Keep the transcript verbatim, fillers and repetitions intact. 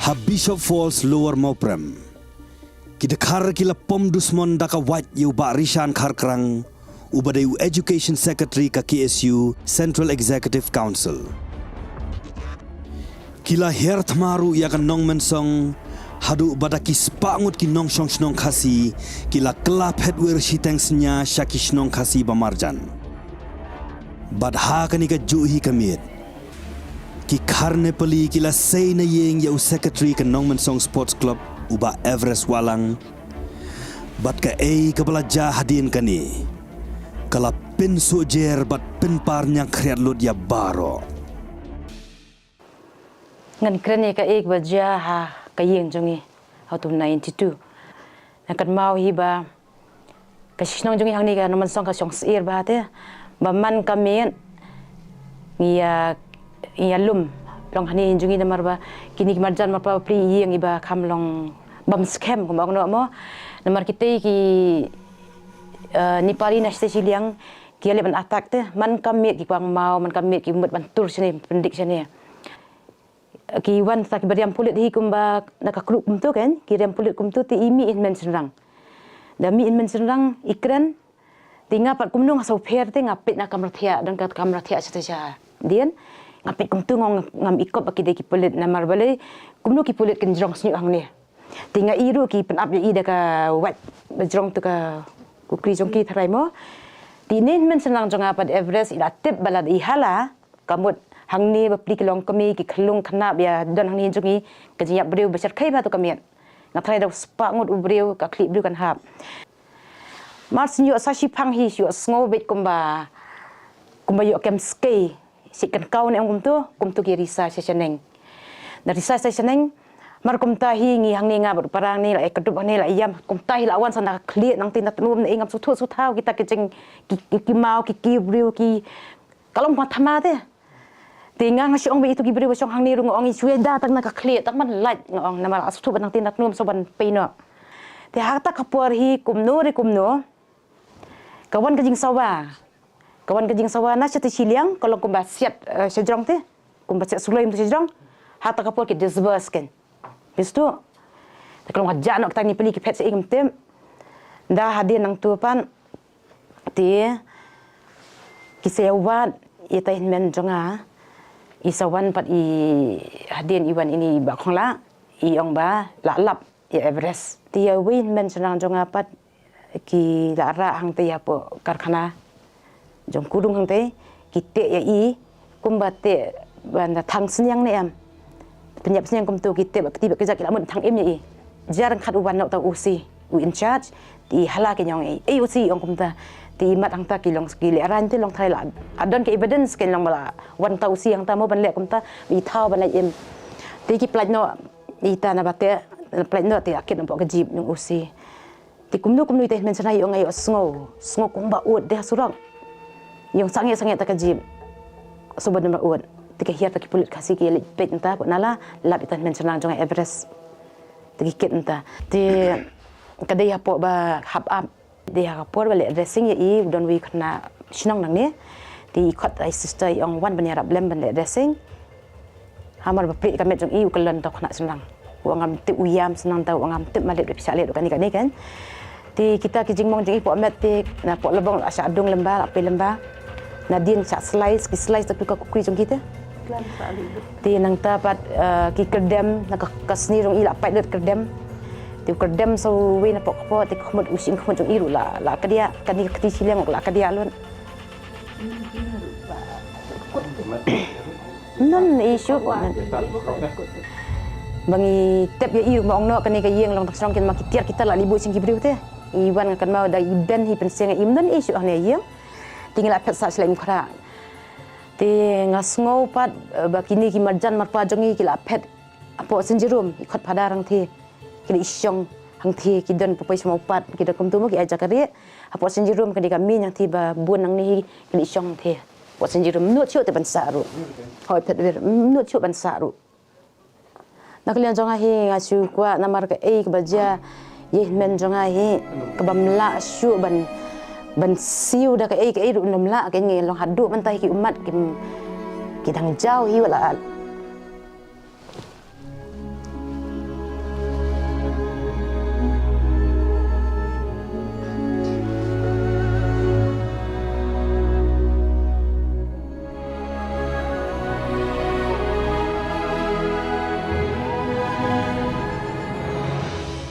Ha Bishop Falls, Lower Mawprem, ki dkhar ki la pom dusmon da ka wait ïa u Bah Rishan Kharkrang, uba dei u Education Secretary ka K S U Central Executive Council. Ki la hiar thma ruh ïa ka nongmynsong, haduh ba da ki spah ngut ki nongshong shnong Khasi ki la kylla phet wir shiteng synñia sha ki shnong Khasi ba marjan. Bad ha kane ka juh hi ka miet, ki khar Nepali ki la sei na ïing ïa u Secretary ka Nongmynsong Sports Club, u Bah Everest Wahlang. Bad kaei kaba la jia hadien kane, ka la pynsuh jer bad pynpar ñiangkhriat lut ïa baroh. Ngan kren ïa kaei kaba jia ha ka ïing jong ngi ha u tu ninety-two. Ngan kynmaw hi ba ka shnong jong ngi hangne ka Nongmynsong ka shong syiar bha te, ba man ka miet ngi ïa, ngi ïalum long hangne jong ngi namar ba kine ki marjan marpa bapli ïing iba kham long bym skhem kumba ong noh mo. Namar kitei ki, eh, Nepali na shatei shiliang ki ïaleh ban attack te, man ka miet ki kwah maw, man ka miet ki mut ban tur shane, pyndik shane. Ki wan sa kiba riam pulit hi kumba na ka kru kumtu kan, ki riam pulit kumtu te i mih hynmen shynrang. Da mih hynmen shynrang i kren, te nga pat kumno nga sngewpher te nga peit na kamra thiah, don ka kamra thiah shatei shadien. Nga peit kumtu nga ong ngam ikop ba ki dei ki pulit namar balei kumno ki pulit kin jrong shñiuh hangne. Te nga i ruh ki pynap ïa i da ka wait ba jrong tu ka kukri jong ki tharai mo. Te ine hynmen shynrang jong nga pat Everest i la tip ba lada i hala ka mut hangne bapli ki longkmie ki khyllung khynnah ba ïa don hangne jong ngi, ka jingïap briew ba shyrkhei bha tu ka miet. Nga tharai da u spah ngut u briew ka khlieh briew kan hap. Mar shu ïoh sa shiphang hi shu ïoh sngew beit kumba, kumba ïoh kem skei. Shi kan kau ne ong kumtu, kumtu ki risa sha shaneng. Na risa sha shaneng, mar kumta hi ngi hangne nga bad u para hangne la ïa kdup hangne la ïam, kumta hi la wan sa na khlieh nangtei na tnum ne ngam sngewthuh sngewthaw kita ki jing ki, ki, ki maw ki, ki briew ki ka long ma thma te. Te nga nga shu ong ba itu ki briew ba shong hangne ruh nga ong i shu ïa da tang na ka khlieh tang ban lait nga ong namar la sngewthuh ba nangtei na tnum sa ban pei noh. Te ha kata ka por hi kumno re kumno ka wan ka jingsawa. Ka wan ka jingsawa na shatei shiliang ka long kumba siat, eh, shajrong te. Kumba siat suloi mynta shajrong. Ha kata ka por ki disperse kan. Bistu. Te ka long ha ja noh kita ki Nepali ki phet sha ïing mynta. Da hadien nangtu pat te ki sa ïa wad ïa itai hynmen jong nga. I sa wan pat i hadien i wan ine i Bah Khongla i ong ba la lap ïa Everest. Te ïa iwei hynmen shynrang jong nga pat ki la rah hangtei hapoh karkhana jong Kurung hangtei, ki teh ïa i kumba teh ban da thang synñiang ne em. Pynïap synñiang kumtu ki teh bad kti bad kjat ki la mut thang im ïa i. Jia ryngkat u wan noh uta u O C, u in charge, te i hala ki ong ei, ei O C ong kumta. Te i mat hangta ki long ki lehraiñ te long tharai la don ka evidence ken long ba la wan uta u O C hangta mo ban leh kumta, i thaw ban leh im. Te ki pynlait noh ita na ba teh, pynlait noh te la kit noh hapoh ka jeep jong u O C. Te kumno kumno ita i hynmen shynrang i ong nga ïohsngew, sngew kumba ud dei ha surok. I ong sangeh sangeh ta ka jeep. Sngewbha dei ba ud. Te ka hiar ta ki pulit Khasi ki leit peit nangta hapoh nala, lap ita i hynmen shynrang jong nga Everest. Te ki kit nangta. Te ka dei hapoh ba hap ap. Dei ha ka por ba leh dressing ïa i u don uwei u khynnah shnong nangne. Te i khot ai sister i ong wan ban ïarap lem ban leh dressing. Hamar ba prik ka met jong i u kyllon ta u khynnah shynrang. U ong ngam tip u ïam shynrang ta u ong ngam tip ma leh ruh pisa leh ruh kane kane kan. Te kita ki jingmong jong i poh met te na poh lbong la shah dung lem ba la pei lem ba. Nadien shah slice ki slice ta tu ka kukri jong ki te. Te nangta pat, eh, ki kyrdem na ka, ka sni jong i la pait lut kyrdem. Te u kyrdem sa uwei na poh kpoh te khmut u shing khmut jong i ruh la, la kdiah kane ka kti shiliang la kdiah lut. Ym don issue ko. Ba ngi tep ïa i ruh ma ong noh kane ka ïing long tang shnong kin ma ki tiar kita la libuh sing ki briew te. I wan nga kynmaw da i Ben hi pynseng ïa i ym don issue hangne ïing. Te ngi la phet sah shlei mukhrah. Te nga sngew pat, eh, ba kine ki marjan marpa jong ngi ki la phet hapoh Saint Jerome, i khot Phadar hangtei. Ki la i shong hangtei, ki don papoi sha Mawpat, ki don kumtu mo ki ai jakari. Hapoh Saint Jerome ka dei ka mih hangtei ba bun nangne hi ki la i shong hangtei. Hapoh Saint Jerome, nud shuh te ban sah ruh. Hoi phet wir, nud shuh ban sah ruh. Na ka liang jong nga hi nga shu kwah namar kaei kaba jia ïa i hynmen jong nga hi kaba ym lah shuh ban, ban siew da kaei kaei ruh ym lah, ka ngi long haduh mynta hi ki ummat ki, ki dang jaw hi wat la